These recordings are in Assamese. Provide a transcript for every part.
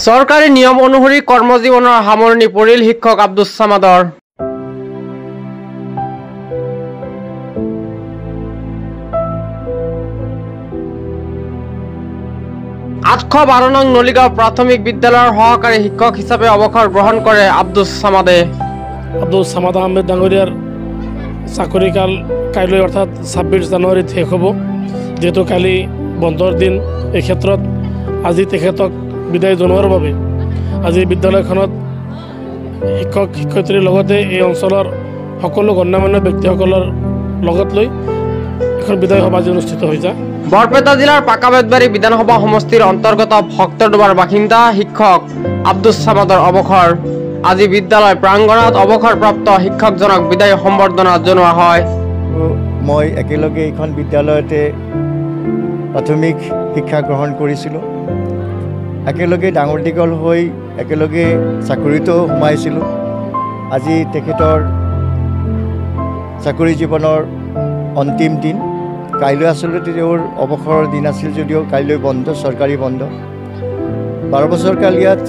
চৰকাৰী নিয়ম অনুসৰি কৰ্মজীৱনৰ সামৰণি পৰিল শিক্ষক আব্দুছ ছামাদৰ। ৮১২ নং নলিগাঁও প্ৰাথমিক বিদ্যালয়ৰ সহকাৰী শিক্ষক হিচাপে অৱসৰ গ্ৰহণ কৰে আব্দুছ ছামাদে। আব্দুছ ছামাদ আহমেদ ডাঙৰীয়াৰ চাকৰিকাল কাইলৈ অৰ্থাৎ ২৬ জানুৱাৰীত শেষ হ'ব। যিহেতু কালি বন্ধৰ দিন, এই ক্ষেত্ৰত আজি তেখেতক বিদায় জনোৱাৰ বাবে আজি বিদ্যালয়খনত শিক্ষক শিক্ষয়িত্ৰীৰ লগতে এই অঞ্চলৰ সকলো গণ্যমান্য ব্যক্তিসকলৰ লগত লৈ এখন বিদায় সভা আজি অনুষ্ঠিত হৈ যায়। বৰপেটা জিলাৰ পাকাবেতবাৰী বিধানসভা সমষ্টিৰ অন্তৰ্গত ভক্তডোবাৰ বাসিন্দা শিক্ষক আব্দুছ ছামাদৰ অৱসৰ। আজি বিদ্যালয় প্ৰাংগণত অৱসৰপ্ৰাপ্ত শিক্ষকজনক বিদায় সম্বৰ্ধনা জনোৱা হয়। মই একেলগে এইখন বিদ্যালয়তে প্ৰাথমিক শিক্ষা গ্ৰহণ কৰিছিলোঁ, একেলগে ডাঙৰ দীঘল হৈ একেলগে চাকৰিতো সোমাইছিলোঁ। আজি তেখেতৰ চাকৰি জীৱনৰ অন্তিম দিন। কাইলৈ আচলতে তেওঁৰ অৱসৰৰ দিন আছিল যদিও কাইলৈ বন্ধ, চৰকাৰী বন্ধ। ১২ বছৰ কাল ইয়াত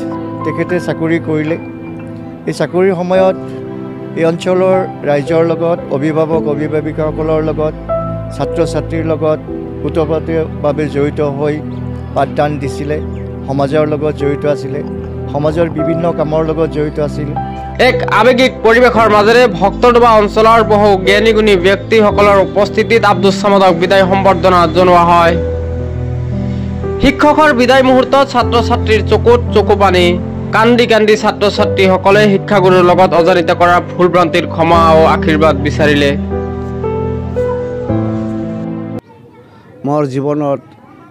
তেখেতে চাকৰি কৰিলে। এই চাকৰিৰ সময়ত এই অঞ্চলৰ ৰাইজৰ লগত, অভিভাৱক অভিভাৱিকাসকলৰ লগত, ছাত্ৰ ছাত্ৰীৰ লগত ওতপ্ৰোতভাৱে জড়িত হৈ পাঠদান দিছিলে, সমাজৰ লগত জড়িত আছিলে, সমাজৰ বিভিন্ন কামৰ লগত জড়িত আছিল। এক আৱেগিক পৰিৱেশৰ মাজেৰে ভক্তডোবা অঞ্চলৰ বহু জ্ঞানী গুণী ব্যক্তিসকলৰ উপস্থিতিত আব্দুছ ছামাদক বিদায় সম্বৰ্ধনা জনোৱা হয়। শিক্ষকৰ বিদায় মুহূৰ্তত ছাত্ৰ ছাত্ৰীৰ চকুত চকু পানী। কান্দি কান্দি ছাত্ৰ ছাত্ৰীসকলে শিক্ষাগুৰুৰ লগত অজানিত কৰা ভুল ভ্ৰান্তিৰ ক্ষমা আৰু আশীৰ্বাদ বিচাৰিলে। মোৰ জীৱনত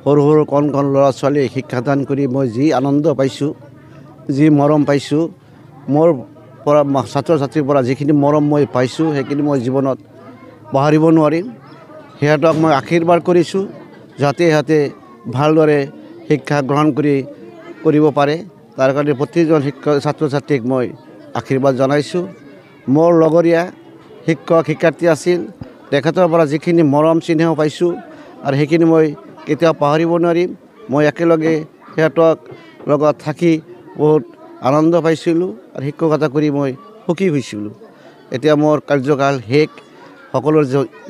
সৰু সৰু কণ কণ ল'ৰা ছোৱালীক শিক্ষাদান কৰি মই যি আনন্দ পাইছোঁ, যি মৰম পাইছোঁ, মোৰ পৰা ছাত্ৰ ছাত্ৰীৰ পৰা যিখিনি মৰম মই পাইছোঁ সেইখিনি মই জীৱনত পাহৰিব নোৱাৰিম। সিহঁতক মই আশীৰ্বাদ কৰিছোঁ যাতে সিহঁতে ভালদৰে শিক্ষা গ্ৰহণ কৰিব পাৰে। তাৰ কাৰণে প্ৰতিজন শিক্ষক ছাত্ৰ ছাত্ৰীক মই আশীৰ্বাদ জনাইছোঁ। মোৰ লগৰীয়া শিক্ষক শিক্ষাৰ্থী আছিল, তেখেতৰ পৰা যিখিনি মৰম স্নেহ পাইছোঁ আৰু সেইখিনি মই কেতিয়াও পাহৰিব নোৱাৰিম। মই একেলগে সিহঁতক লগত থাকি বহুত আনন্দ পাইছিলোঁ আৰু শিক্ষকতা কৰি মই সুখী হৈছিলোঁ। এতিয়া মোৰ কাৰ্যকাল শেষ, সকলোৰে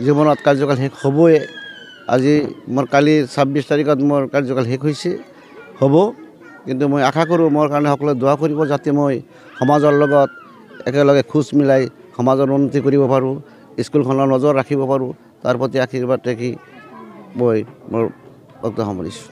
জীৱনত কাৰ্যকাল শেষ হ'বই। আজি মোৰ কালি ২৬ তাৰিখত মোৰ কাৰ্যকাল শেষ হৈছে, হ'ব। কিন্তু মই আশা কৰোঁ মোৰ কাৰণে সকলোৱে দোৱা কৰিব যাতে মই সমাজৰ লগত একেলগে খোজ মিলাই সমাজৰ উন্নতি কৰিব পাৰোঁ, স্কুলখনৰ নজৰ ৰাখিব পাৰোঁ। তাৰ প্ৰতি আশীৰ্বাদ ৰাখি মই মোৰ বক্তব্য সামৰিছোঁ।